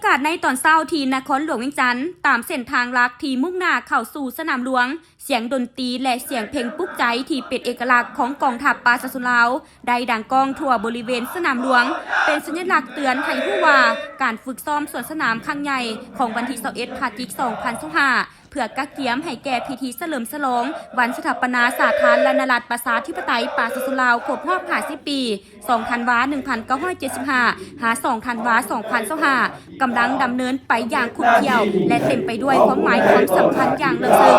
ກາດໃນຕອນເຊົ້າທີ່ນະຄອນຫຼວງວຽງຈັນ, ຕາມເສັ້ນທາງຫຼັກທີ່ມຸ່ງໜ້າເຂົ້າສູ່ສະໜາມຫຼວງ, ສຽງດົນຕີ ແລະ ສຽງເພງປຸກໃຈທີ່ເປັນເອກະລັກຂອງກອງທັບປະຊາຊົນລາວ ໄດ້ດັງກ້ອງທົ່ວບໍລິເວນສະໜາມຫຼວງ, ເປັນສັນຍະລັກເຕືອນໃຫ້ຮູ້ວ່າ ການຝຶກຊ້ອມສວນສະໜາມຄັ້ງໃຫຍ່ຂອງວັນທີຊາວເອັດ ພະຈິກ ສອງພັນຊາວຫ້າ ເພື່ອກະກຽມໃຫ້ແກ່ພິທີສະເຫຼີມສະຫຼອງວັນສະຖາປະນາສາທາລະນະລັດປະຊາທິປະໄຕປະຊາຊົນລາວຄົບຮອບຫ້າສິບປີ ສອງທັນວາ ໜຶ່ງພັນເກົ້າຮ້ອຍເຈັດສິບຫ້າ ຫາ ສອງທັນວາ ສອງພັນຊາວຫ້າ ກຳລັງດຳເນີນໄປຢ່າງຂົບຂຽວ ແລະ ເຕັມໄປດ້ວຍຄວາມໝາຍຄວາມສຳຄັນຢ່າງເລິກເຊິ່ງ.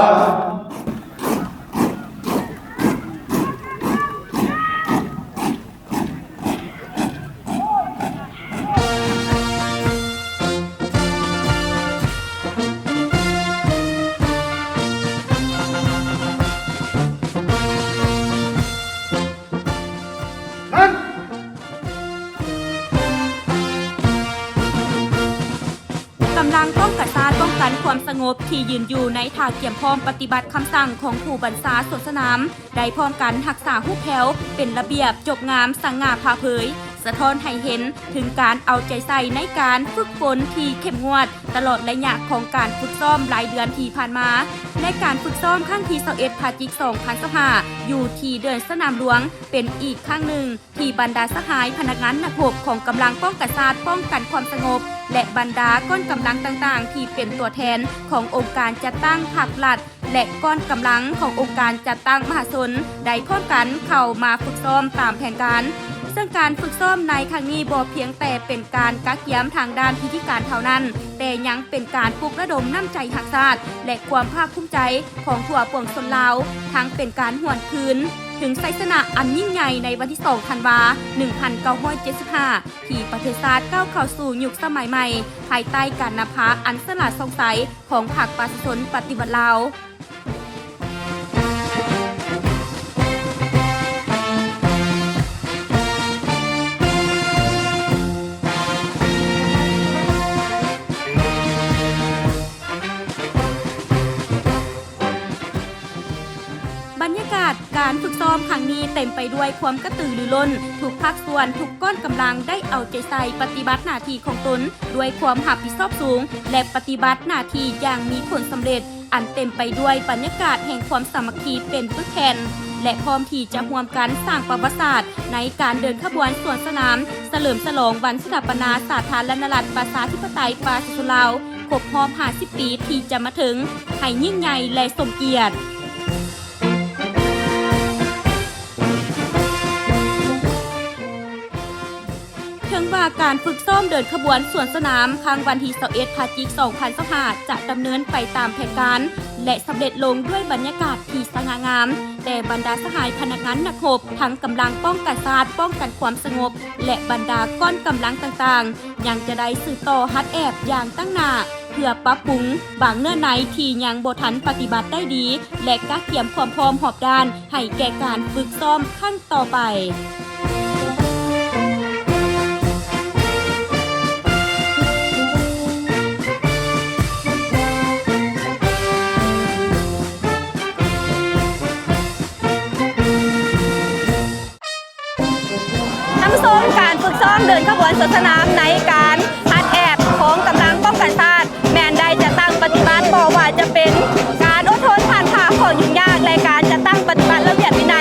ກຳລັງປ້ອງກັນຊາດ ປ້ອງກັນຄວາມສະຫງົບທີ່ຢືນຢູ່ໃນທ່າກຽມພ້ອມປະຕິບັດຄຳສັ່ງຂອງຜູ້ບັນຊາສວນສະໜາມ ໄດ້ພ້ອມກັນຮັກສາຮູບແຖວເປັນລະບຽບຈົບງາມສະຫງ່າຜ່າເຜີຍ, ສະທ້ອນໃຫ້ເຫັນເຖິງການເອົາໃຈໃສ່ໃນການຝຶກຝົນທີ່ເຂັ້ມງວດຕະຫຼອດໄລຍະຂອງການຝຶກຊ້ອມຫຼາຍເດືອນທີ່ຜ່ານມາ ແລະ ການຝຶກຊ້ອມຄັ້ງທີຊາວເອັດ ພະຈິກ ສອງພັນຊາວຫ້າ ຢູ່ທີ່ເດີ່ນສະໜາມຫຼວງ ເປັນອີກຄັ້ງໜຶ່ງ ທີ່ບັນດາສະຫາຍພະນັກງານນັກຮົບຂອງກຳລັງປ້ອງກັນຊາດ ປ້ອງກັນຄວາມສະຫງົບ ແລະ ບັນດາກ້ອນກຳລັງຕ່າງໆ ທີ່ເປັນຕົວແທນຂອງອົງການຈັດຕັ້ງພາກລັດ ແລະ ກ້ອນກຳລັງຂອງອົງການຈັດຕັ້ງມະຫາຊົນ ໄດ້ພ້ອມກັນເຂົ້າມາຝຶກຊ້ອມຕາມແຜນການ. ເຊິ່ງການຝຶກຊ້ອມໃນຄັ້ງນີ້ບໍ່ພຽງແຕ່ເປັນການກະກຽມທາງດ້ານພິທີການເທົ່ານັ້ນ, ແຕ່ຍັງເປັນການປຸກລະດົມນ້ຳໃຈຮັກຊາດ ແລະ ຄວາມພາກພູມໃຈຂອງທົ່ວປວງຊົນລາວ, ທັງເປັນການຫວນຄືນ ເຖິງໄຊຊະນະອັນຍິ່ງໃຫຍ່ໃນວັນທີສອງທັນວາ ໜຶ່ງພັນເກົ້າຮ້ອຍເຈັດສິບຫ້າ ທີ່ປະເທດຊາດກ້າວເຂົ້າສູ່ຍຸກສະໄໝໃໝ່ ພາຍໃຕ້ການນຳພາອັນສະຫຼາດສ່ອງໃສຂອງພັກປະຊາຊົນປະຕິວັດລາວ. ບັນຍາກາດການຝຶກຊ້ອມຄັ້ງນີ້ເຕັມໄປດ້ວຍຄວາມກະຕືລືລົ້ນ, ທຸກພາກສ່ວນ, ທຸກກ້ອນກຳລັງໄດ້ເອົາໃຈໃສ່ປະຕິບັດໜ້າທີ່ຂອງຕົນດ້ວຍຄວາມຮັບຜິດຊອບສູງ ແລະ ປະຕິບັດໜ້າທີ່ຢ່າງມີຜົນສຳເລັດ, ອັນເຕັມໄປດ້ວຍບັນຍາກາດແຫ່ງຄວາມສາມັກຄີເປັນປຶກແຜ່ນ ແລະ ພ້ອມທີ່ຈະຮ່ວມກັນສ້າງປະຫວັດສາດໃນການເດີນຂະບວນສວນສະໜາມ ສະເຫຼີມສະຫຼອງວັນສະຖາປະນາສາທາລະນະລັດປະຊາທິປະໄຕປະຊາຊົນລາວ ຄົບຮອບຫ້າສິບປີທີ່ຈະມາເຖິງ ໃຫ້ຍິ່ງໃຫຍ່ ແລະ ສົມກຽດ. ເຖິງວ່າການຝຶກຊ້ອມເດີນຂະບວນສວນສະໜາມຄັ້ງວັນທີຊາວເອັດ ພະຈິກ ສອງພັນຊາວຫ້າ ຈະດຳເນີນໄປຕາມແຜນການ ແລະ ສຳເລັດລົງດ້ວຍບັນຍາກາດທີ່ສະຫງ່າງາມ, ແຕ່ບັນດາສະຫາຍພະນັກງານນັກຮົບ ທັງກຳລັງປ້ອງກັນຊາດ ປ້ອງກັນຄວາມສະຫງົບ ແລະ ບັນດາກ້ອນກຳລັງຕ່າງໆ ຍັງຈະໄດ້ສືບຕໍ່ຮັດແອບຢ່າງຕັ້ງໜ້າ ເພື່ອປັບປຸງບາງເນື້ອໃນທີ່ຍັງບໍ່ທັນປະຕິບັດໄດ້ດີ ແລະ ກະກຽມຄວາມພ້ອມຮອບດ້ານໃຫ້ແກ່ການຝຶກຊ້ອມຄັ້ງຕໍ່ໄປ. ທ່ານຜູ້ຊົມ, ການຝຶກຊ້ອມເດີນຂະບວນສວນສະໜາມໃນການຮັດແອບຂອງກຳລັງປ້ອງກັນຊາດ ແມ່ນໄດ້ຈັດຕັ້ງປະຕິບັດ ບໍ່ວ່າຈະເປັນການອົດທົນຜ່ານຜ່າຂໍ້ຫຍຸ້ງຍາກ ແລະ ການຈັດຕັ້ງປະຕິບັດລະບຽບວິໄນ